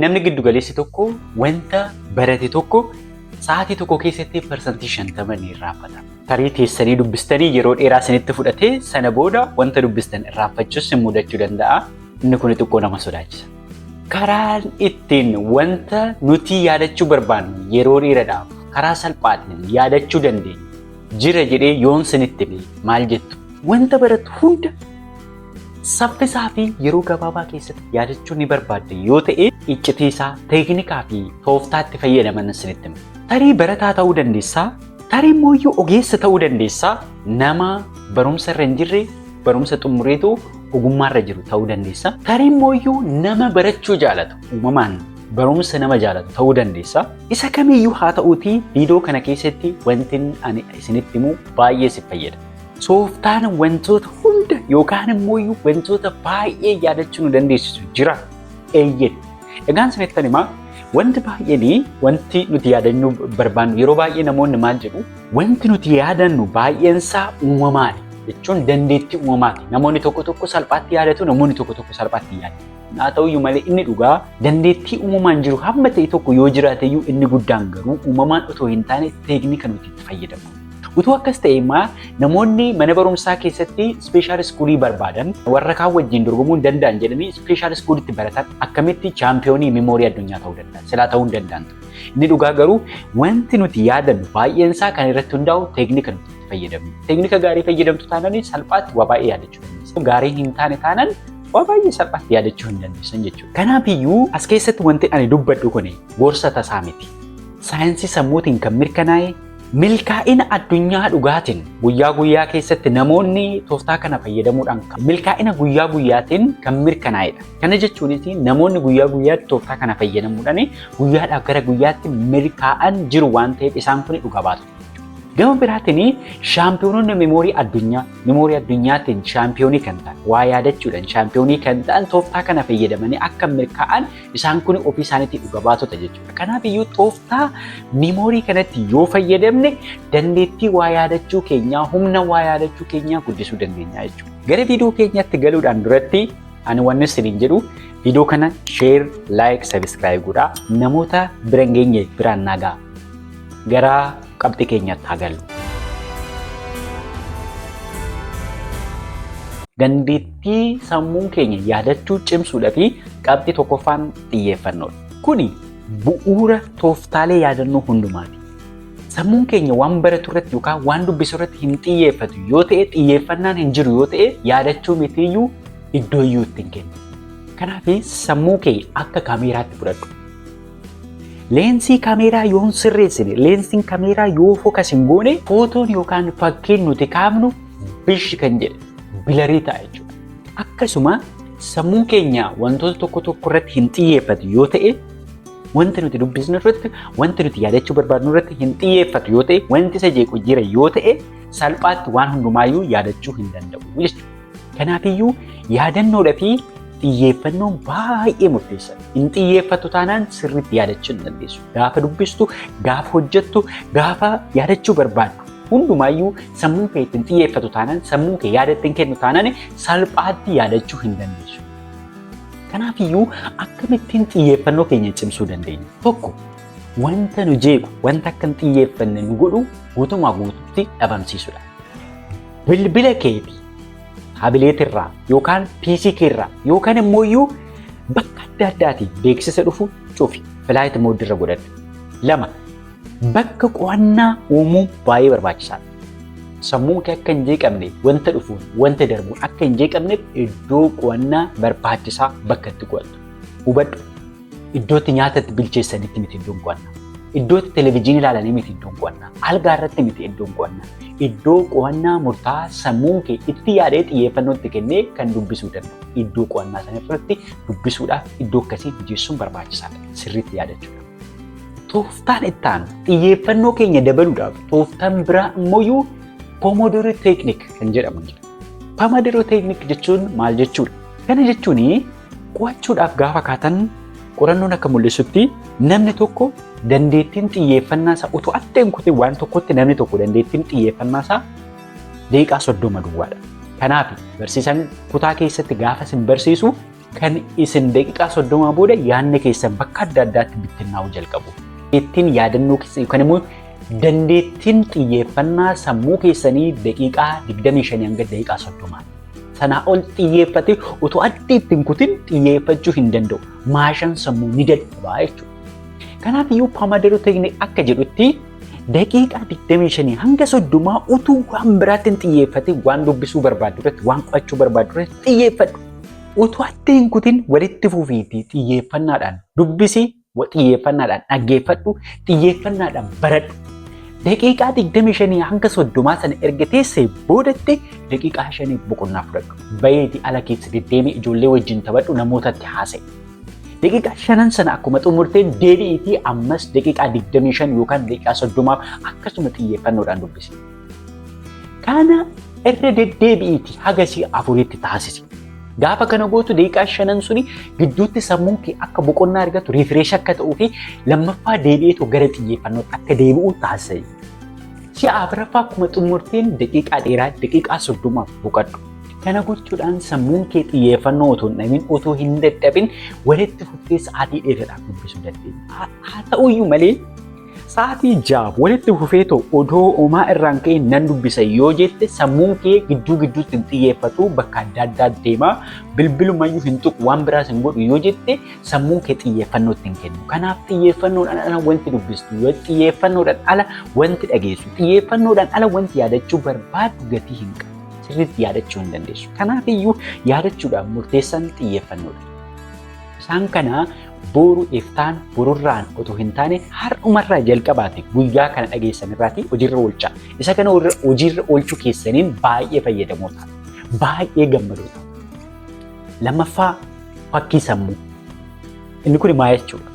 Namni giddu galeessi tokko wanta barate tokko sa'aatii tokko keessatti 50% ni irraanfata. Tarii teessanii dubbistanii yeroo dheeraa isinitti fudhatee sana booda wanta dubbistan irraanfachuus sin mudachuu danda'a. Inni kun xiqqoo nama sodaachisa. Karaan ittiin wanta nuti yaadachuu barbaannu yeroo dheeraadhaaf karaa salphaatiin yaadachuu dandeenya jira jedhee yoon sinitti hime maal jettu? Wanta barattu hunda saffisaa fi yeroo gabaabaa keessatti yaadachuu ni barbaadda yoo ta'e iccitii isaa teeknikaa fi tooftaatti fayyadaman sinitti hima. Tarii barataa ta'uu dandeessaa, tarii immoo ogeessa ta'uu dandeessaa, nama barumsa irra hin jirre barumsa xumureetu ogummaa irra jiru ta'uu dandeessa. Tarii immoo nama barachuu jaalatu uumamaan barumsa nama jaalatu ta'uu dandeessa. Isa kamiyyuu haa ta'uutii viidiyoo kana keessatti wanti ani isinitti himu baay'ee si fayyada. Tooftaan wantoota hunda yookaan immoo wantoota baay'ee yaadachuu nu dandeessisu jira. Eeyyee. Egaan isinittan himaa, wanti baay'een wanti nuti yaadannuu barbaannu yeroo baay'ee namoonni maal jedhu, wanti nuti yaadannu baay'een isaa uumamaadha jechuun dandeettii uumamaati. Namoonni tokko tokko salphaatti yaadatu, namoonni tokko tokko salphaatti yaadatu. Haa ta'uyyuu malee inni dhugaa dandeettii uumamaan jiru hamma ta'e tokko yoo jiraateyyuu inni guddaan garuu uumamaan otoo hin taane teeknika nuti itti fayyadamnu. Utuu akkas ta'e immoo namoonni mana barumsaa keessatti special schoolii barbaadan warra kaan wajjin dorgomuu hin danda'an jedhanii special schoolitti baratan akkamitti chaampiyoonii memory addunyaa ta'uu danda'an? Silaa ta'uu hin danda'an. Inni dhugaa garuu wanti nuti yaadannu baay'een isaa kan irratti hundaa'u teeknika nuti itti fayyadamnu. Teeknika gaarii fayyadamtu taanaan salphaatti waa baay'ee yaadachuu dandeessa. Gaarii hin taane taanaan waa baay'ee salphaatti yaadachuu hin dandeessan jechuudha. Kanaafiyyuu as keessatti wanti ani dubbadhu kun gorsa tasaa miti. Saayinsii sammuutiin kan mirkanaa'e milkaa'ina addunyaa dhugaatiin guyyaa guyyaa keessatti namoonni tooftaa kana fayyadamuudhaan milkaa'ina guyyaa guyyaatiin kan mirkanaa'edha. Kana jechuunis namoonni guyyaa guyyaatti tooftaa kana fayyadamuudhaan guyyaadhaa gara guyyaatti milkaa'an jiru waan ta'eef isaan kun dhugaa baatu. Gama biraatiin shaampiyoononni memory addunyaa, memory addunyaatiin shaampiyoonii kan ta'an, waa yaadachuudhaan shaampiyoonii kan ta'an tooftaa kana fayyadamanii akka milkaa'an isaan kun ofii isaaniitti dhuga baatota jechuudha. Kanaaf iyyuu tooftaa memory kanatti yoo fayyadamne dandeettii waa yaadachuu keenyaa, humna waa yaadachuu keenyaa guddisuu dandeenya jechuudha. Gara viidiyoo keenyatti galuudhaan duratti ani wanni isiniin jedhu viidiyoo kana share, like, subscribe godhaa, namoota bira hin geenye biraan nagaa. Gara qabxii keenyatti haa gallu. Dandeettii sammuun keenya yaadachuu cimsuudhaa fi qabxii tokkoffaan xiyyeeffannoodha. Kuni bu'uura tooftaalee yaadannoo hundumaati. Sammuun keenya waan baratu irratti yookaan waan dubbisu irratti hin xiyyeeffatu yoo ta'e, xiyyeeffannaan hin jiru yoo ta'e, yaadachuu mitiiyyuu iddoo iyyuu itti hin kennu. Kanaaf sammuu kee akka kaameeraatti fudhadhu. Leensii kaameeraa yoo hin sirreessine, leensiin kaameeraa yoo focus hin goone, footoon yookaan fakkiin nuti kaafnu bishi kan jedhe blurry ta'a jechuudha. Akkasuma sammuun keenya wantoota tokko tokko irratti hin xiyyeeffatu yoo ta'e, wanti nuti dubbisnu irratti, wanti nuti yaadachuu barbaadnu irratti hin xiyyeeffatu yoo ta'e, wanti isa jeequ jira yoo ta'e, salphaatti waan hundumaayyuu yaadachuu hin danda'u jechuudha. Kanaafiyyuu yaadannoodhaa fi xiyyeeffannoon baay'ee murteessaadha. Hin xiyyeeffattu taanaan sirriitti yaadachuu hin dandeessu. Gaafa dubbistu, gaafa hojjettu, gaafa yaadachuu barbaaddu hundumaayyuu sammuun kee ittiin xiyyeeffatu taanaan, sammuun kee yaada ittiin kennu taanaan salphaatti yaadachuu hin dandeessu. Kanaafiyyuu akkamittiin xiyyeeffannoo keenya cimsuu dandeenya? Tokko, wanta nu jeequ, wanta akka hin xiyyeeffanne nu godhu guutumaa guututti dhabamsiisudha. Bilbila keetii taabileetirraa yookaan PC keerraa yookaan immoo iyyuu bakka adda addaatii beeksisa dhufu cufi, flight mode irra godhadhu. Lama, bakka qo'annaa uumuu baay'ee barbaachisaadha. Sammuun kee akka hin jeeqamne, wanta dhufuun wanta darbuun akka hin jeeqamneef iddoo qo'annaa barbaachisaa bakka itti qo'attu. Hubadhu, iddootti nyaata itti bilcheessanitti miti iddoon qo'annaa. Iddootti televezyiinii ilaalanii miti iddoon qo'annaa. Algaa irratti miti iddoon qo'annaa. Iddoo qo'annaa murtaa'aa sammuun kee itti yaadee xiyyeeffannoo itti kennee kan dubbisuu danda'u. Iddoo qo'annaa sana irratti dubbisuudhaaf iddoo akkasii mijeessuun barbaachisaadha. Sirriitti yaadachuudha. Tooftaan itti aanu xiyyeeffannoo keenya dabaluudhaaf tooftaan biraa immoo Pomodoro Technique kan jedhamu jira. Pomodoro Technique jechuun maal jechuudha? Kana jechuun qo'achuudhaaf gaafa kaatan qorannoon akka mul'isutti namni tokko dandeettiin xiyyeeffannaa isaa utuu adda hin kutin waan tokkotti namni tokko dandeettiin xiyyeeffannaa isaa daqiiqaa 30 duwwaadha. Kanaaf barsiisaan kutaa keessatti gaafa isin barsiisu Kan isin daqiiqaa 30 booda yaadni keessan bakka adda addaatti bittinnaa'uu jalqabu. Ittiin yaadannoo keessa yookaan immoo dandeettiin xiyyeeffannaa sammuu keessanii daqiiqaa 25 hanga daqiiqaa 30. Sanaa ol xiyyeeffatee otoo adda ittiin kutin xiyyeeffachuu hin danda'u. Maashaan sammuu ni dadhabaa jechuudha. Kanaaf iyyuu Pomodoro Technique akka jedhutti daqiiqaa 25 hanga 30 utuu waan biraatti hin xiyyeeffatin waan dubbisuu barbaaddu irratti, waan qo'achuu barbaaddu irratti xiyyeeffadhu. Utuu adda hin kutin walitti fufiitii xiyyeeffannaadhaan dubbisi, xiyyeeffannaadhaan dhaggeeffadhu, xiyyeeffannaadhaan baradhu. Daqiiqaa 25 hanga 30 sana erga teessee boodatti daqiiqaa 5 boqonnaa fudhadhu. Bayeeti ala keessa deddeemee ijoollee wajjin taphadhu, namootatti haasa'e. Daqiiqaa 5 sana akkuma xumurteen deebi'iitii ammas daqiiqaa 25 yookaan daqiiqaa 30 akkasuma xiyyeeffannoodhaan dubbisi. Kana irra deddeebi'iitii haga si'a afuritti taasisi. Gaafa kana gootu daqiiqaa 5 suni gidduutti sammuun kee akka boqonnaa argatu, refresh akka ta'uu fi lammaffaa deebi'eetu gara xiyyeeffannootti akka deebi'u taasisa. Si'a afuraffaa akkuma xumurteen daqiiqaa dheeraa daqiiqaa 30 boqadhu. Kana gochuudhaan sammuun kee xiyyeeffannoo otoo hin dhabin, otoo hin dadhabin walitti fuftee sa'aatii dheeraadhaaf dubbisuu dandeenya. Haa ta'uyyuu malee sa'aatii 6 walitti fufeetoo odoo homaa irraan ka'e nan dubbisa yoo jette, sammuun kee gidduu gidduutti hin xiyyeeffatu, bakka adda addaa deema, bilbilumayyuu hin tuqu, waan biraas hin godhu yoo jette, sammuun kee xiyyeeffannoo itti hin kennu. Kanaaf xiyyeeffannoodhaan ala wanti dubbistu, xiyyeeffannoodhaan ala wanti dhageessu, xiyyeeffannoodhaan ala wanti yaadachuu barbaaddu gatii hin qabu. Sirriitti yaadachuu hin dandeessu. Kanaaf iyyuu yaadachuudhaan murteessaan xiyyeeffannoodha. Isaan kana boru iftaan borurraan otoo hin taane har'umarraa jalqabaate guyyaa kana dhageessan irraatii hojiirra oolchaa. Isa kana hojiirra oolchuu keessaniin baay'ee fayyadamoo ta'a. Baay'ee gammadoo ta'a. Lammaffaa, fakkii sammuu. Inni kun maal jechuudha?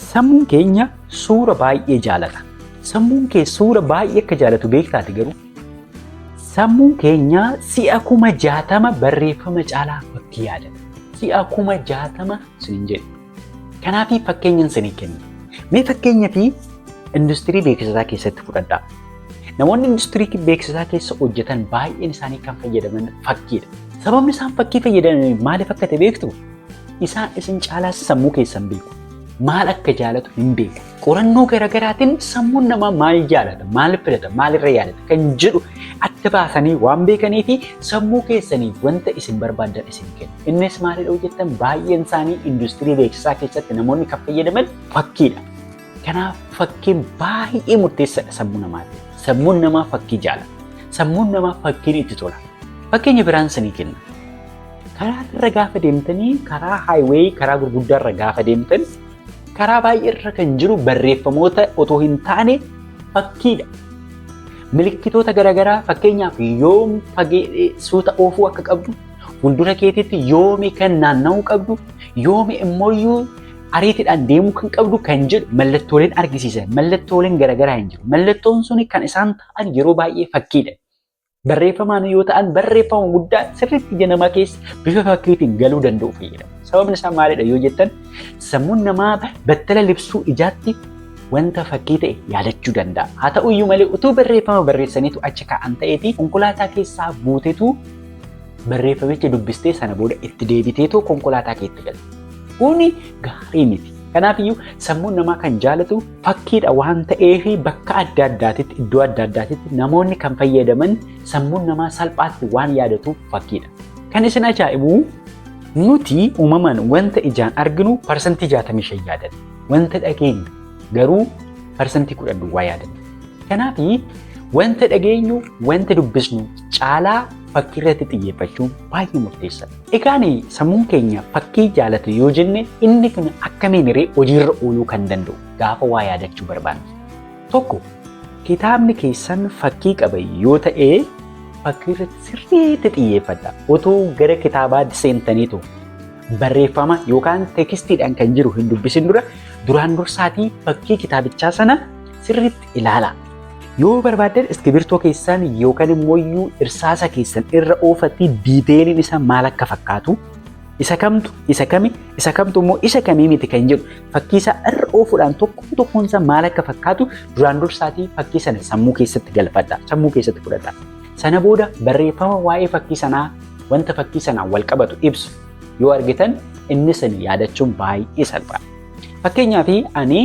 Sammuun keenya suura baay'ee jaalata. Sammuun kee suura baay'ee akka jaalatu beektaati garuu? Sammuun keenya si'a 60,000 barreeffama caalaa fakkii yaadata. Si'a 60,000 sinin jedhe. Kanaaf fakkeenyan sinii kenna. Mee fakkeenya fi industirii beeksisaa keessatti fudhadhaa. Namoonni industirii beeksisaa keessa hojjetan baay'een isaanii kan fayyadaman fakkiidha. Sababni isaan fakkii fayyadaman maaliif akka ta'e beektu? Isaan isin caalaa sammuu keessan beeku. Maal akka jaalatu hin beeku. Qorannoo garaagaraatiin sammuun namaa maal jaalata, maal filata, maalirra yaadata kan jedhu adda baasanii waan beekanii fi sammuu keessanii wanta isin barbaaddan isin kennu. Innis maalidha hojjettan? Baay'een isaanii industirii beeksisaa keessatti namoonni kan fayyadaman fakkiidha. Kanaaf fakkiin baay'ee murteessaadha sammuu namaatiif. Sammuun namaa fakkii jaalata. Sammuun namaa fakkiin itti tola. Fakkeenya biraan sanii kenna. Karaa irra gaafa deemtanii, karaa highway, karaa gurguddaa irra gaafa deemtan, karaa baay'ee irra kan jiru barreeffamoota otoo hin taane fakkiidha. Milikkitoota garaagaraa, fakkeenyaaf yoom fagee suuta oofuu akka qabdu, fuuldura keetiitti yoomi kan naanna'uu qabdu, yoomi immooyyuu ariitiidhaan deemuu kan qabdu kan jedhu mallattooleen argisiisan, mallattooleen garaagaraa hin jiru. Mallattoon suni kan isaan ta'an yeroo baay'ee fakkiidha. Barreeffamaan yoo ta'an barreeffama guddaa sirriitti ija namaa keessa bifa fakkiitiin galuu danda'u fayyadamu. Sababni isaa maalidha yoo jettan, sammuun namaa battala libsuu ijaatti wanta fakkii ta'e yaadachuu danda'a. Haa ta'uyyuu malee utuu barreeffama barreessaniitu achi kaa'an ta'eeti konkolaataa keessaa buutetu barreeffamicha dubbistee sana booda itti deebiteetoo konkolaataa keetti galte. Kuni gaarii miti. Kanaafiyyuu sammuun namaa kan jaalatu fakkiidha waan ta'eef bakka adda addaatitti, iddoo adda addaatitti namoonni kan fayyadaman sammuun namaa salphaatti waan yaadatuuf fakkiidha. Kan isin ajaa'ibu, nuti uumamaan wanta ijaan arginu 65% yaadanna. Wanta dhageenyu garuu 10% duwwaa yaadanna. Kanaaf wanta dhageenyu wanta dubbisnu caalaa fakkii irratti xiyyeeffachuun baay'ee murteessaadha. Egaan sammuun keenya fakkii jaalatu yoo jenne, inni kun akkamiin hiree hojiirra ooluu kan danda'u gaafa waa yaadachuu barbaannu? Tokko, kitaabni keessan fakkii qaba yoo ta'e fakkii irratti sirriitti xiyyeeffadha. Otoo gara kitaabaa seentaniitu barreeffama yookaan tekstiidhaan kan jiru hin dubbisin dura duraan dursaatii fakkii kitaabichaa sana sirriitti ilaalaa. Yoo barbaaddan iskibirtoo keessan yookaan immoo irsaasa keessan irra oofatti detailiin isaa maal akka fakkaatu, isa kamtu isa kami, isa kamtu immoo isa kamii miti kan jedhu fakkii isaa irra oofuudhaan tokkoon tokkoon isaa maal akka fakkaatu duraan dursaatii fakkii sana sammuu keessatti galfadha, sammuu keessatti fudhadha. Sana booda barreeffama waa'ee fakkii sanaa, wanta fakkii sanaan wal qabatu ibsu yoo argitan inni san yaadachuun baay'ee salphaadha. Fakkeenyaaf ani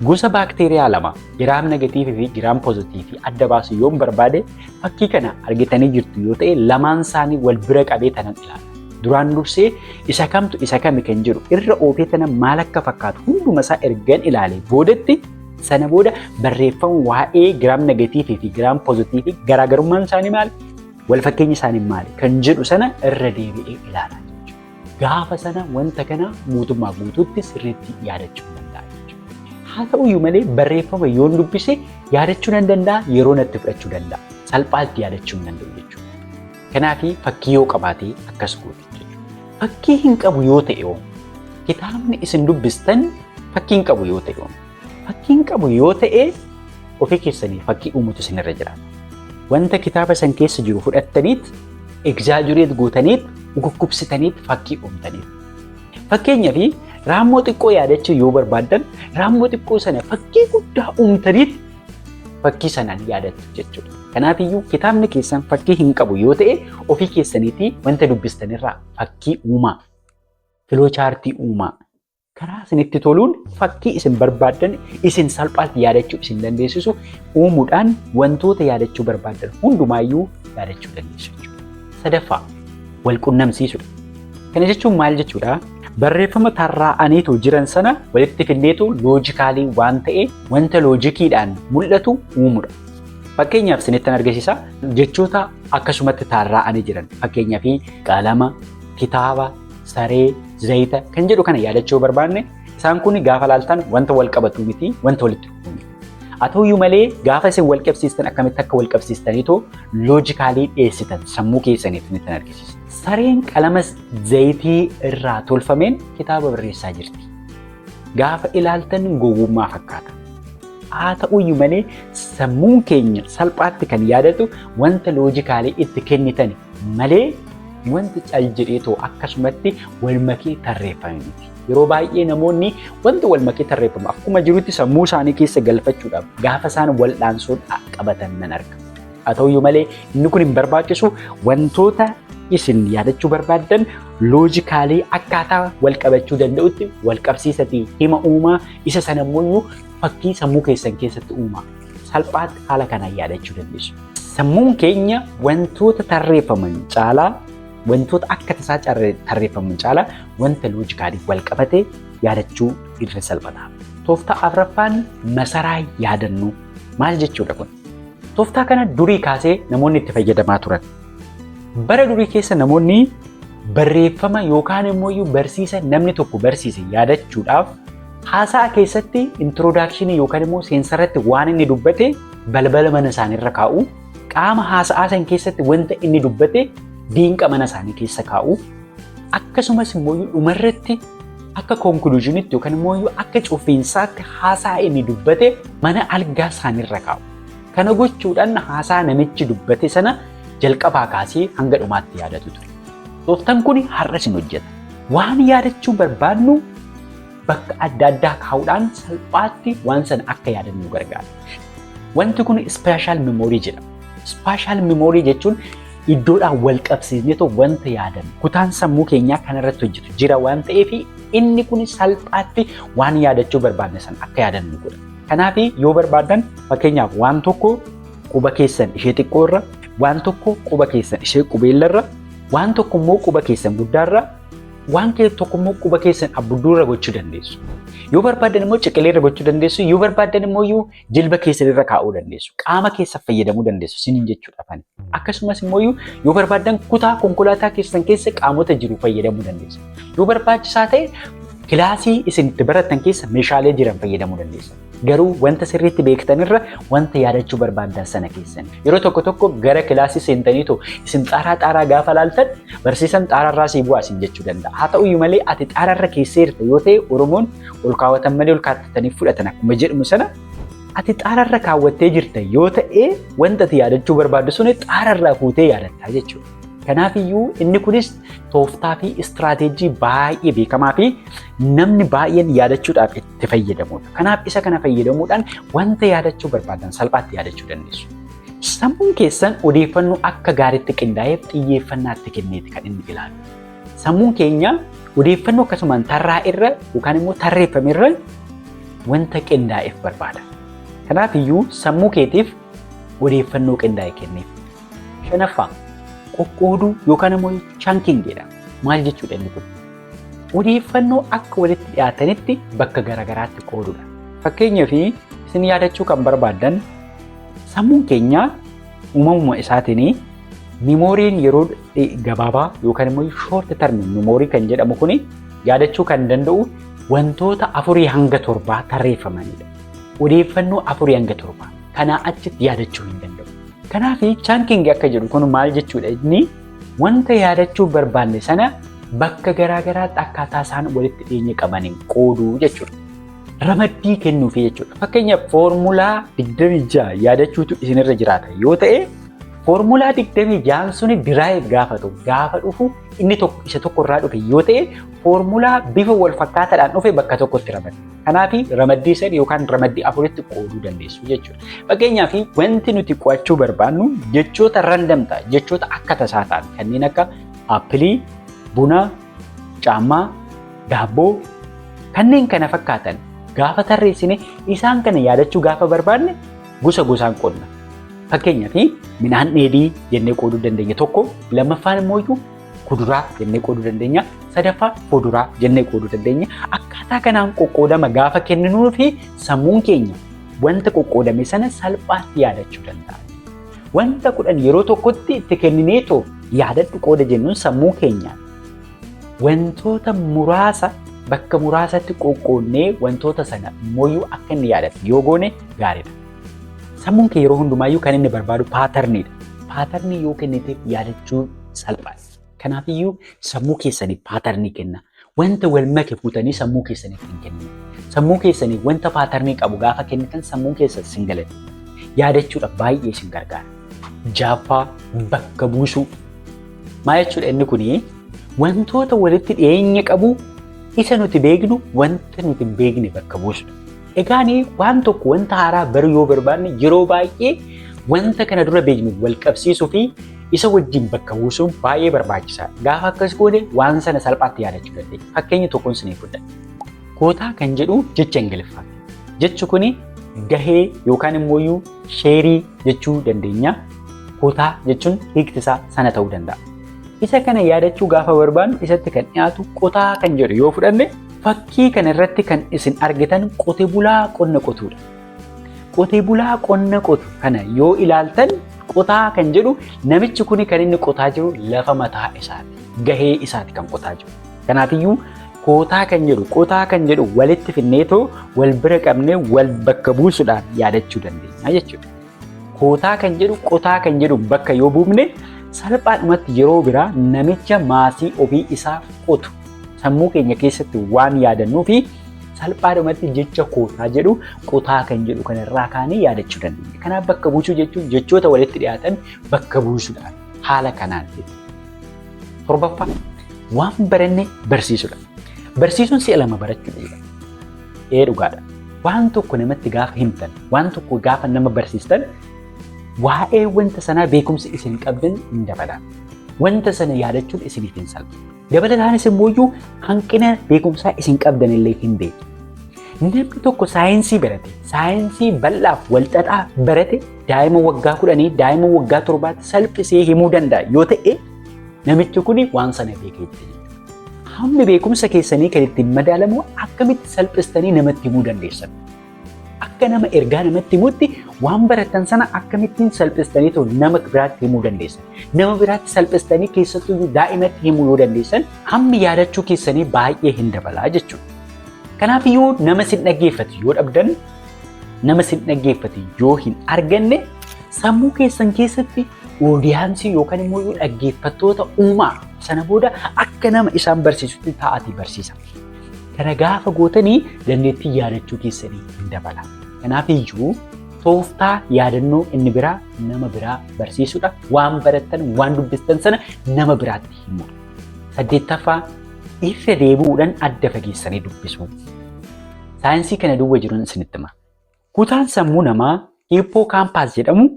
gosa baakteeriyaa lama gram negative fi gram positive adda baasu yoon barbaade, fakkii kana argitanii jirtu yoo ta'e, lamaan isaanii wal bira qabee tanan ilaala. Duraan dursee isa kamtu isa kami kan jedhu irra oofee tana maal akka fakkaatu hunduma isaa ergan ilaale boodatti, sana booda barreeffama waa'ee gram negative fi gram positive, garaagarummaan isaanii maali? Wal fakkeenyi isaanii maali? Kan jedhu sana irra deebi'ee ilaala jechuudha. Gaafa sana wanta kana guutummaa guutuutti sirriitti yaadachuu danda'a jechuudha. Haa ta'uyyuu malee barreeffama yoon dubbise yaadachuu nan danda'a, yeroo natti fudhachuu danda'a. Salphaatti yaadachuu hin danda'u jechuudha. Kanaaf fakkii yoo qabaate akkas gootu jechuudha. Fakkii hin qabu yoo ta'e hoo, kitaabni isin dubbistan fakkii hin qabu yoo ta'e hoo, fakkii hin qabu yoo ta'e, ofii keessanii fakkii uumutu isinirra jiraata. Wanta kitaaba san keessa jiru fudhattaniit, exaggerate gootaniit, dhukkubsitaniit fakkii uumtaniit. Fakkeenyaaf raammoo xiqqoo yaadachuu yoo barbaaddan, raammoo xiqqoo sana fakkii guddaa uumtaniit fakkii sanaan yaadattu jechuudha. Kanaafiyyuu kitaabni keessan fakkii hin qabu yoo ta'e, ofii keessaniitii wanta dubbistanirraa fakkii uumaa, flowchart uumaa. Karaa isinitti toluun fakkii isin barbaaddan, isin salphaatti yaadachuu isin dandeessisu uumuudhaan wantoota yaadachuu barbaaddan hundumaayyuu yaadachuu dandeessu jechuudha. Sadaffaa, wal qunnamsiisuudha. Kana jechuun maal jechuudha? Barreeffama tarraa'aniitu jiran sana walitti fidneetu logical waan ta'e, wanta loojiciidhaan mul'atu uumuudha. Fakkeenyaaf isinittan argisiisa. Jechoota akkasumatti tarraa'anii jiran, fakkeenyaaf qalama, kitaaba, saree, zayita kan jedhu kana yaadachuu barbaanne, isaan kun gaafa laaltan wanta wal qabatu miti, wanta walitti dhufu miti. Haa ta'uyyuu malee gaafa isin wal qabsiistan akkamitti akka wal qabsiistaniitoo logical dhiyeessitan sammuu keessaniif isinitti argisiisa. Sareen qalama zayitii irraa tolfameen kitaaba barreessaa jirti. Gaafa ilaaltan gowwummaa fakkaata. Haa ta'uyyuu malee sammuun keenya salphaatti kan yaadatu wanta logical itti kennitan malee wanti cal jedheetoo akkasumatti wal makee tarreeffame miti. Yeroo baay'ee namoonni wanta wal makee tarreeffamu akkuma jirutti sammuu isaanii keessa galfachuudhaaf gaafa isaan wal'aansoo qabatan nan arga. Haa ta'uyyuu malee inni kun hin barbaachisu. Wantoota isin yaadachuu barbaaddan logical akkaataa wal qabachuu danda'utti wal qabsiisatii hima uumaa, isa sana immoo fakkii sammuu keessan keessatti uumaa. Salphaatti haala kanaan yaadachuu dandeessu. Sammuun keenya wantoota tarreeffaman caalaa, wantoota akka tasaa tarreeffaman caalaa, wanta logical wal qabate yaadachuu irra salphata. Tooftaa afuraffaan masaraa yaadannoo. Maal jechuudha kun? Tooftaa kana durii kaasee namoonni itti fayyadamaa turan. Bara durii keessa namoonni barreeffama yookaan immoo barsiisa namni tokko barsiise yaadachuudhaaf haasaa keessatti introduction yookaan immoo seensarratti waan inni dubbate balbala mana isaaniirra kaa'u, qaama haasa'aa san keessatti wanta inni dubbate diinqa mana isaanii keessa kaa'u, akkasumas immoo dhumarratti akka conclusionitti yookaan immoo akka cufiinsaatti haasaa inni dubbate mana algaa isaaniirra kaa'u. Kana gochuudhaan haasaa namichi dubbate sana jalqabaa kaasee hanga dhumaatti yaadatu ture. Tooftaan kun har'as hin hojjeta. Waan yaadachuu barbaadnu bakka adda addaa kaa'uudhaan salphaatti waan sana akka yaadannu gargaara. Wanti kun spatial memory jedhama. Spatial memory jechuun iddoodhaan wal qabsiisneetoo wanta yaadannu kutaan sammuu keenyaa kanarratti hojjetu jira waan ta'eef, inni kun salphaatti waan yaadachuu barbaadne sana akka yaadannu godha. Kanaaf yoo barbaaddan, fakkeenyaaf waan tokko quba keessan ishee xiqqoo irra, waan tokko quba keessan ishee qubeellarra, waan tokko immoo quba keessan guddaarra, waan tokko immoo quba keessan abbudduu irra gochuu dandeessu. Yoo barbaaddan immoo ciqilee irra gochuu dandeessu. Yoo barbaaddan immoo jilba keessan irra kaa'uu dandeessu. Qaama keessa fayyadamuu dandeessu sinin jechuudha. Akkasumas immoo yoo barbaaddan kutaa konkolaataa keessan keessa qaamota jiru fayyadamuu dandeessu. Yoo barbaachisaa ta'e kilaasii isin itti barattan keessa meeshaalee jiran fayyadamuu dandeessu. Garuu wanta sirriitti beektanirra wanta yaadachuu barbaaddan sana keessan. Yeroo tokko tokko gara kilaasii seentaniitu isin xaaraa xaaraa gaafa laaltan, barsiisan xaaraarraa sii bu'aa isin jechuu danda'a. Haa ta'uyyuu malee ati xaaraarra keesseerta yoo ta'e, Oromoon ol kaawwatan malee ol kaattatanii fudhatan akkuma jedhamu sana, ati xaaraarra kaawwattee jirta yoo ta'e, wanta ati yaadachuu barbaaddu sun xaaraarraa fuutee yaadattaa jechuudha. Kanaafiyyuu inni kunis tooftaa fi istiraateejii baay'ee beekamaa fi namni baay'een yaadachuudhaaf itti fayyadamudha. Kanaaf isa kana fayyadamuudhaan wanta yaadachuu barbaadan salphaatti yaadachuu dandeessu. Sammuun keessan odeeffannoo akka gaariitti qindaa'eef xiyyeeffannaa itti kenneeti kan inni ilaalu. Sammuun keenya odeeffannoo akkasumaan tarraa irra yookaan immoo tarreeffame irra wanta qindaa'eef barbaada. Kanaaf iyyuu sammuu keetiif odeeffannoo qindaa'e kenniif. Shanaffaa, qoqqooduu yookaan immoo chunking jedha. Maal jechuudha inni kun? Odeeffannoo akka walitti dhiyaatanitti bakka garaagaraatti qooduudha. Fakkeenyaaf, isin yaadachuu kan barbaaddan, sammuun keenya uumamuma isaatiin memoryn yeroo gabaabaa yookaan immoo short term memory kan jedhamu kuni yaadachuu kan danda'u wantoota afurii hanga torbaa tarreeffamanidha. Odeeffannoo afurii hanga torbaa. Kanaa achitti yaadachuu hin danda'u. Kanaaf chunking akka jedhu kun maal jechuudha? Inni wanta yaadachuu barbaanne sana bakka garaagaraatti akkaataa isaan walitti dhiyeenya qabaniin qooduu jechuudha. Ramaddii kennuufi jechuudha. Fakkeenyaaf, foormulaa 26 yaadachuutu isinirra jiraata yoo ta'e, foormulaa 26 suni derive gaafa ta'u, gaafa dhufu, inni tokko isa tokko irraa dhufe yoo ta'e, foormulaa bifa wal fakkaataadhaan dhufe bakka tokkotti ramaddu. Kanaaf ramaddii 3 yookaan ramaddii 4tti qooduu dandeessu jechuudha. Fakkeenyaaf, wanti nuti qo'achuu barbaannu jechoota random ta'a, jechoota akka tasaa ta'an kanneen akka apple, buna, caammaa, daabboo kanneen kana fakkaatan gaafa tarreessine, isaan kana yaadachuu gaafa barbaanne gosa gosaan qoodna. Fakkeenyaaf, midhaan dheedhii jennee qooduu dandeenya tokko, lammaffaan immoo kuduraa jennee qooduu dandeenya, sadaffaa fuduraa jennee qooduu dandeenya. Akkaataa kanaan qoqqoodama gaafa kenninuu fi sammuun keenya wanta qoqqoodame sana salphaatti yaadachuu danda'a. Wanta 10 yeroo tokkotti itti kennineetoo yaadadhu qooda jennuun, sammuu keenyaan wantoota muraasa bakka muraasatti qoqqoodnee wantoota sana mooyyuu akka inni yaadatu yoo goone gaariidha. Sammuun kee yeroo hundumaayyuu kan inni barbaadu patterniidha. Pattern yoo kenniteef yaadachuu salphaadha. Kanaafiyyuu sammuu keessaniif pattern kenna. Wanta wal make fuutanii sammuu keessaniif hin kennina. Sammuu keessaniif wanta pattern qabu gaafa kennitan, sammuun keessan sin galata. Yaadachuudhaaf baay'ee isin gargaara. Jaaffaa, bakka buusuu. Maal jechuudha inni kunii? Wantoota walitti dhiyeenya qabu isa nuti beeknu wanta nuti hin beekne bakka buusudha. Egaan waan tokko, wanta haaraa baruu yoo barbaanne, yeroo baay'ee wanta kana dura beeknu wal qabsiisuu fi isa wajjin bakka buusuun baay'ee barbaachisaadha. Gaafa akkas goone waan sana salphaatti yaadachuu dandeenya. Fakkeenya tokkoon isiniif fudhadha. Quota kan jedhu jecha Ingiliffaati. Jechi kuni gahee yookaan immoo share jechuu dandeenya. Quota jechuun hiikti isaa sana ta'uu danda'a. Isa kana yaadachuu gaafa barbaannu, isatti kan dhiyaatu qotaa kan jedhu yoo fudhanne, fakkii kana irratti kan isin argitan qote bulaa qonna qotudha. Qote bulaa qonna qotu kana yoo ilaaltan, qotaa kan jedhu namichi kuni kan inni qotaa jiru lafa mataa isaati. Gahee isaati kan qotaa jiru. Kanaafiyyuu quota kan jedhu qotaa kan jedhu walitti finneetoo wal bira qabnee wal bakka buusuudhaan yaadachuu dandeenya jechuudha. Quota kan jedhu qotaa kan jedhu bakka yoo buufne, salphaadhumatti yeroo biraa namicha maasii ofii isaa qotu sammuu keenya keessatti waan yaadannuu fi salphaadhumatti jecha quota jedhu qotaa kan jedhu kanarraa kaanee yaadachuu dandeenya. Kanaaf bakka buusuu jechuun jechoota walitti dhiyaatan bakka buusuudhaan haala kanaan. Torbaffaa, waan baranne barsiisudha. Barsiisuun si'a lama barachuudha jedhama. Ee, dhugaadha. Waan tokko namatti gaafa himtan, waan tokko gaafa nama barsiistan, waa'ee wanta sanaa beekumsa isin qabdan hin dabala. Wanta sana yaadachuun isiniif hin salphatu. Dabalataanis immoo hanqina beekumsaa isin qabdan illee hin beeku. Namni tokko saayinsii barate, saayinsii bal'aaf walxaxaa barate, daa'ima waggaa 10, daa'ima waggaa 7tti salphisee himuu danda'a yoo ta'e, namichi kun waan sana beekee jira jechuudha. Hammi beekumsa keessanii kan ittiin madaalamu akkamitti salphistanii namatti himuu dandeessan. Akka nama ergaa namatti himutti waan barattan sana akkamittiin salphistanii nama biraatti himuu dandeessan. Nama biraatti salphistanii, keessattuu daa'imatti himuu yoo dandeessan, hammi yaadachuu keessanii baay'ee hin dabalaa jechuudha. Kanaaf iyyuu nama sin dhaggeeffatu yoo dhabdan, nama sin dhaggeeffatu yoo hin arganne, sammuu keessan keessatti audience yookaan immoo dhaggeeffattoota uumaa. Sana booda akka nama isaan barsiisutti taa'atii barsiisa. Kana gaafa gootanii dandeettii yaadachuu keessanii hin dabala. Kanaaf iyyuu tooftaa yaadannoo inni biraa nama biraa barsiisuudha. Waan barattan, waan dubbistan sana nama biraatti himudha. Saddeettaffaa, irra deebi'uudhaan adda fageessanii dubbisuu. Saayinsii kana duwwa jiruun isinitti hima. Kutaan sammuu namaa hippocampus jedhamu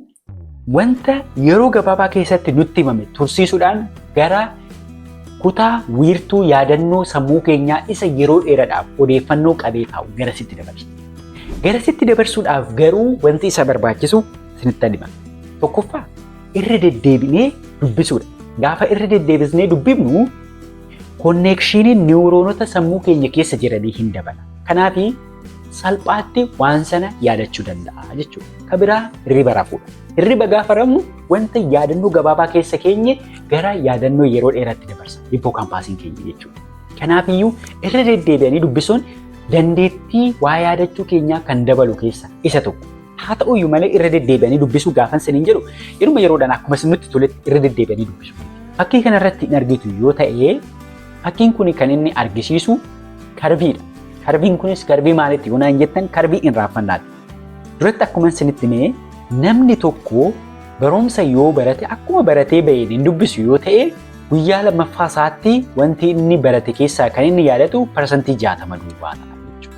wanta yeroo gabaabaa keessatti nutti himame tursiisuudhaan gara Kutaa wiirtuu yaadannoo sammuu keenyaa isa yeroo dheeraadhaaf odeeffannoo qabee taa'u garasitti dabarsa. Garasitti dabarsuudhaaf garuu wanti isa barbaachisu isinitti hima. Tokkoffaa, irra deddeebinee dubbisuudha. Gaafa irra deddeebisnee dubbifnu, connectioniin niwuroonota sammuu keenya keessa jiranii hin dabala. Kanaaf salphaatti waan sana yaadachuu danda'a jechuudha. Ka biraa hirriba rafuudha. Hirriba gaafa rafnu wanta yaadannoo gabaabaa keessa keenye gara yaadannoo yeroo dheeraatti dabarsa. Hippocampasiin keenya jechuudha. Kanaafiyyuu irra deddeebi'anii dubbisuun dandeettii waa yaadachuu keenyaa kan dabalu keessa isa tokko. Haa ta'uyyuu malee, irra deddeebi'anii dubbisuu gaafan saniin jedhu yeruma yeroodhaan akkuma nutti toletti irra deddeebi'anii dubbisu. Fakkii kanarratti hin argitu yoo ta'e, fakkiin kun kan inni argisiisu curveiidha. Curveiin kunis curveii maalitti yoo naan jettan, curveii irraanfannaati. Duratti akkuma isinitti himee, namni tokko barumsa yoo barate, akkuma baratee baheen hin dubbisu yoo ta'e, guyyaa lammaffaa isaatti wanti inni barate keessaa kan inni yaadatu 60% duwwaa ta'a jechuudha.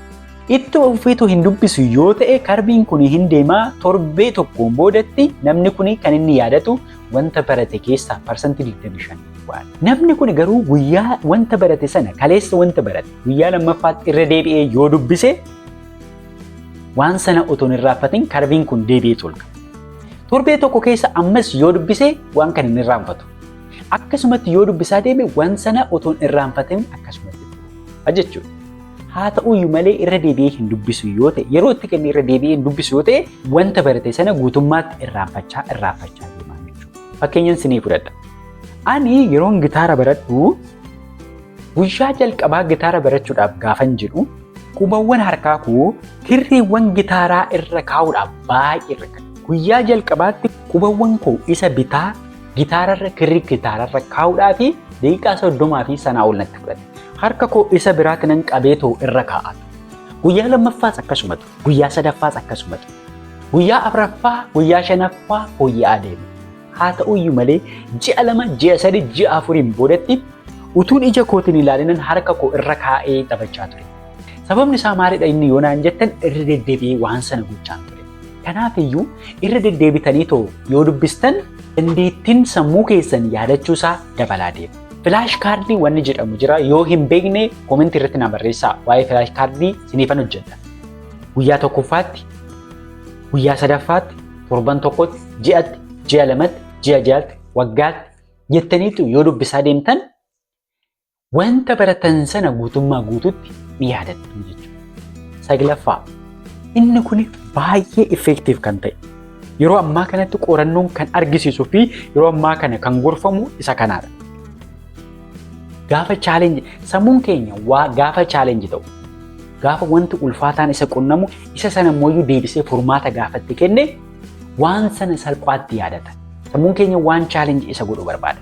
Ittuma fufeetu hin dubbisu yoo ta'e, curveiin kun hin deemaa, torbee tokkoon boodatti namni kun kan inni yaadatu wanta barate keessaa 25% duwwaadha. Namni kun garuu guyyaa wanta barate sana, kaleessa wanta barate, guyyaa lammaffaatti irra deebi'ee yoo dubbise, waan sana otoo hin irraanfatin curveiin kun deebi'ee tolka. Torbee tokko keessa ammas yoo dubbise, waan kana hin irraanfatu. Akkasumatti yoo dubbisaa deeme, waan sana otoo hin irraanfatin akkasumatti jechuudha. Haa ta'uyyuu malee, irra deebi'ee hin dubbisu yoo ta'e, yeroo itti kennee irra deebi'ee hin dubbisu yoo ta'e, wanta barate sana guutummaatti irraanfachaa irraanfachaa deemaa jechuudha. Fakkeenyan sinii fudhadha. Ani yeroon gitaara baradhu, guyyaa jalqabaa gitaara barachuudhaaf gaafan jedhu, qubawwan harkaa koo kirriiwwan gitaaraa irra kaa'uudhaaf baay'ee rakkadha. Guyyaa jalqabaatti qubawwan koo isa bitaa gitaararra, kirrii gitaararra kaa'uudhaa fi daqiiqaa 30 fi sanaa ol natti fudhate. Harka koo isa biraatti nan qabeetoo irra kaa'atu. Guyyaa lammaffaas akkasumatu. Guyyaa sadaffaas akkasumatu. Guyyaa afuraffaa, guyyaa shanaffaa fooyya'aa deeme. Haa ta'uyyuu malee, ji'a 2, ji'a 3, ji'a 4n boodatti utuun ija kootiin ilaalinan harka koo irra kaa'ee taphachaa ture. Sababni isaa maalidha inni yoo naan jettan, irra deddeebi'ee waan sana gochaa ture. Kanaaf iyyuu irra deddeebitanii too yoo dubbistan, dandeettiin sammuu keessan yaadachuusaa dabalaa deema. Flash cardii wanni jedhamu jira. Yoo hin beekne, commentii irratti na barreessaa, waa'ee flash cardii siniifan hojjedha. Guyyaa tokkoffaatti, guyyaa sadaffaatti, torban tokkotti, ji'atti, ji'a 2tti, ji'a 6tti, waggaatti jettaniitu yoo dubbisaa deemtan, wanta baratan sana guutummaa guututti ni yaadattu jechuudha. Saglaffaa, inni kun baay'ee effective kan ta'e, yeroo ammaa kanatti qorannoon kan argisiisuu fi yeroo ammaa kana kan gorfamu isa kanaadha. Gaafa challenge, sammuun keenya waa gaafa challenge ta'u, gaafa wanti ulfaataan isa qunnamu, isa sana immoo deebisee furmaata gaafatti kenne, waan sana salphaatti yaadata. Sammuun keenya waan challenge isa godhu barbaada.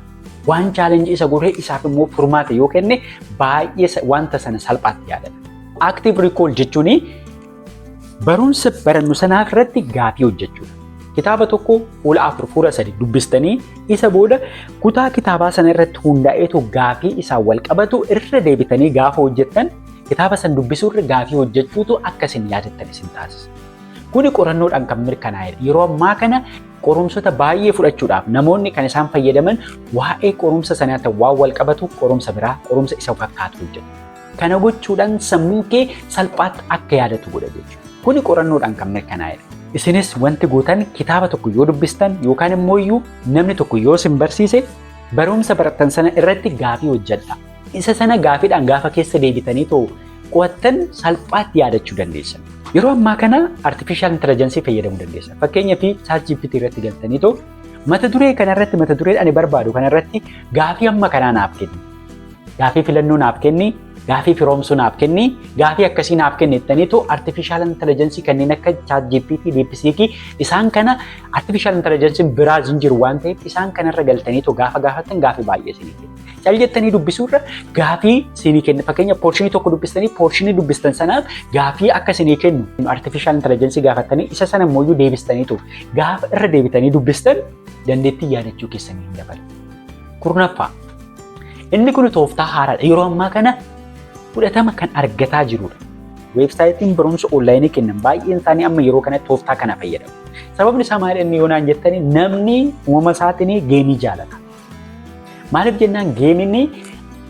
Waan challenge isa godhee isaaf immoo furmaata yoo kenne, baay'ee wanta sana salphaatti yaadata. Active recall jechuun barumsa barannu sanaaf irratti gaafii hojjechuudha. Kitaaba tokko fuula 4, fuula 3 dubbistanii, isa booda kutaa kitaabaa sana irratti hundaa'eetu gaafii isaan wal qabatu irra deebitanii gaafa hojjettan, kitaaba san dubbisuurra gaafii hojjechuutu akka isin yaadattan isin taasisa. Kuni qorannoodhaan kan mirkanaa'edha. Yeroo ammaa kana qorumsota baay'ee fudhachuudhaaf namoonni kan isaan fayyadaman waa'ee qorumsa sanaa ta'u waan wal qabatu qorumsa biraa, qorumsa isa fakkaatu hojjetu. Kana gochuudhaan sammuun kee salphaatti akka yaadatu godha jechuudha. Kuni qorannoodhaan kan mirkanaa'edha. Isinis wanti gootan, kitaaba tokko yoo dubbistan yookaan immoo iyyuu namni tokko yoo isin barsiise, barumsa barattan sana irratti gaafii hojjedha. Isa sana gaafiidhaan gaafa keessa deebitanii too qo'attan, salphaatti yaadachuu dandeessan. Yeroo ammaa kana artificial intelligence fayyadamuu dandeessan. Fakkeenyaaf, ChatGPT irratti galtanii too mata duree kanarratti, mata duree ani barbaadu kanarratti gaafii amma kanaa naaf kenni. Gaafii filannoo naaf kenni, gaafii firoomsuu naaf kenni, gaafii akkasii naaf kenni jettanii too artificial intelligence kanneen akka ChatGPT, DeepSeek, isaan kana, artificial intelligence biraa hin jiru waan ta'eef, isaan kanarra galtanii too gaafa gaafattan, gaafii baay'ee isinii kenna. Cal jettanii dubbisuurra gaafii isinii kenna. Fakkeenya, portionii tokko dubbistanii, portionii dubbistan sanaaf gaafii akka isinii kennu artificial intelligence gaafattanii, isa sana immoo deebistaniitu gaafa irra deebitanii dubbistan, dandeettii yaadachuu keessanii hin dabala. 10ffaa, inni kun tooftaa haaraadha. Yeroo ammaa kana fudhatama kan argataa jirudha. Websiteiin barumsa onlineii kennan baay'een isaanii amma yeroo kanatti tooftaa kana fayyadamu. Sababni isaa maali inni yoo naan jettanii, namni uumama isaatiin gameii jaalata. Maaliif jennaan, gameiin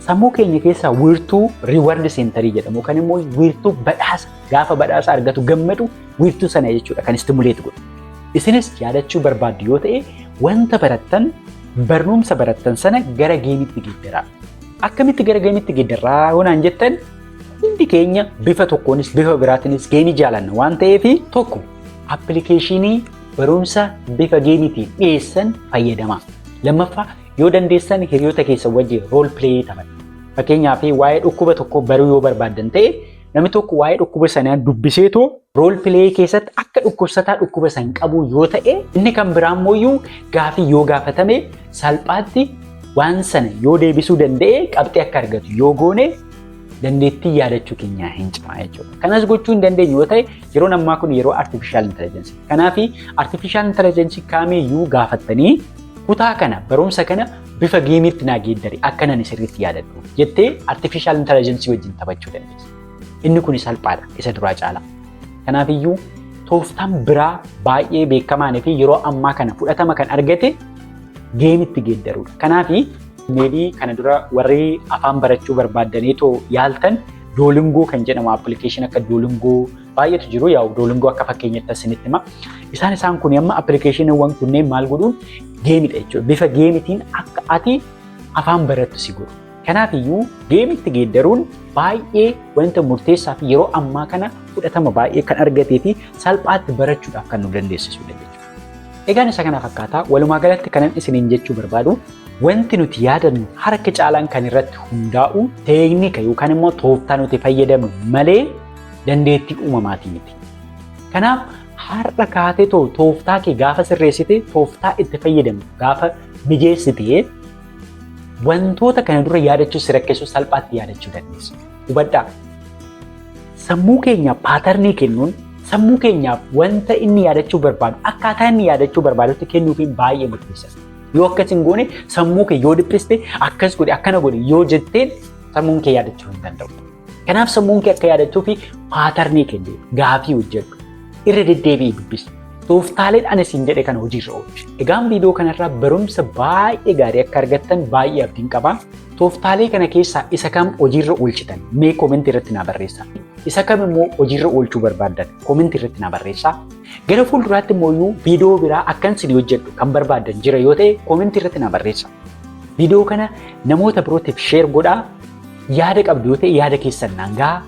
Sammuu keenya keessaa wiirtuu reward centerii jedhamu kan immoo wiirtuu badhaasa, gaafa badhaasa argatu gammadu, wiirtuu sana jechuudha kan stimulate godhu. Isinis yaadachuu barbaaddu yoo ta'e, wanta barattan, barnoomsa barattan sana gara gameitti geeddaraa. Akkamitti gara gameitti geeddaraa yoo naan jettan, hundi keenya bifa tokkoonis bifa biraatiinis gameii jaalanna waan ta'eef, tokko applicationii barumsa bifa gameiitiin dhiyeessan fayyadamaa. Lammaffaa, yoo dandeessan hiriyoota keessan wajjin role playii taphadha. Fakkeenyaaf, waa'ee dhukkuba tokko baruu yoo barbaaddan ta'e, namni tokko waa'ee dhukkuba sanaa dubbiseetoo role playii keessatti akka dhukkubsataa dhukkuba san qabu yoo ta'e, inni kan biraa immoo gaafii yoo gaafatame salphaatti waan sana yoo deebisuu danda'e qabxii akka argatu yoo goone, dandeettii yaadachuu keenyaa hin cimaa jechuudha. Kanas gochuu hin dandeenyu yoo ta'e, yeroon ammaa kun yeroo artificial intelligence. Kanaaf artificial intelligence kamiyyuu gaafattanii, "Kutaa kana, barumsa kana bifa gameiitti naa geeddari, akka nani sirriitti yaadadhu," jettee artificial intelligence wajjin taphachuu dandeessa. Inni kun salphaadha isa duraa caala. Kanaafiyyuu tooftaan biraa baay'ee beekamaanii fi yeroo ammaa kana fudhatama kan argate gameitti geeddaruudha. Kanaafi maybe kana dura warri afaan barachuu barbaaddaniitoo yaaltan, Duolingo kan jedhamu, application akka Duolingo baay'eetu jiru. Yaa'u, Duolingo akka fakkeenyatti isinitti hima. Isaan kun amma applicationiiwwan kunneen maal godhuun gameidha jechuudha. Bifa gameitiin akka ati afaan barattu si godhu. Kanaafiyyuu gameitti geeddaruun baay'ee wanta murteessaa fi yeroo ammaa kana fudhatama baay'ee kan argatee fi salphaatti barachuudhaaf kan nu dandeessisudha jechuudha. Egaan isa kana fakkaataa. Walumaa galatti kanan isiniin jechuu barbaadu, wanti nuti yaadannu harka caalaan kan irratti hundaa'u teeknika yookaan immoo tooftaa nuti fayyadamnu malee dandeettii uumamaatii miti. Kanaaf har'a kaatee tooftaa kee gaafa sirreessite, tooftaa itti fayyadamtu gaafa mijeessite, wantoota kana dura yaadachuu si rakkisu salphaatti yaadachuu dandeessa. Hubadhaa. Sammuu keenya patternii kennuun, sammuu keenyaaf wanta inni yaadachuu barbaadu akkaataa inni yaadachuu barbaadutti kennuufiin baay'ee murteessaadha. Yoo akkas hin goone, sammuu kee yoo dhiphiste, akkas godhe, akkana godhe yoo jetteen, sammuun kee yaadachuu hin danda'u. Kanaaf sammuun kee akka yaadachuu fi patternii kennee gaafii hojjedhu. Irra deddeebi'ii dubbisi. Tooftaaleen ani siin jedhe kana hojiirra oolchi. Egaan viidiyoo kanarraa barumsa baay'ee gaarii akka argattan baay'ee abdiin qaba. Tooftaalee kana keessaa isa kam hojiirra oolchitan mee commentii irratti naa barreessaa. Isa kam immoo hojiirra oolchuu barbaaddan commentii irratti naa barreessaa. Gara fuulduraatti immoo viidiyoo biraa akkan isin hojjedhu kan barbaaddan jira yoo ta'e, commentii irratti naa barreessaa. Viidiyoo kana namoota birootiif share godhaa. Yaada qabdu yoo ta'e, yaada keessan naan gahaa.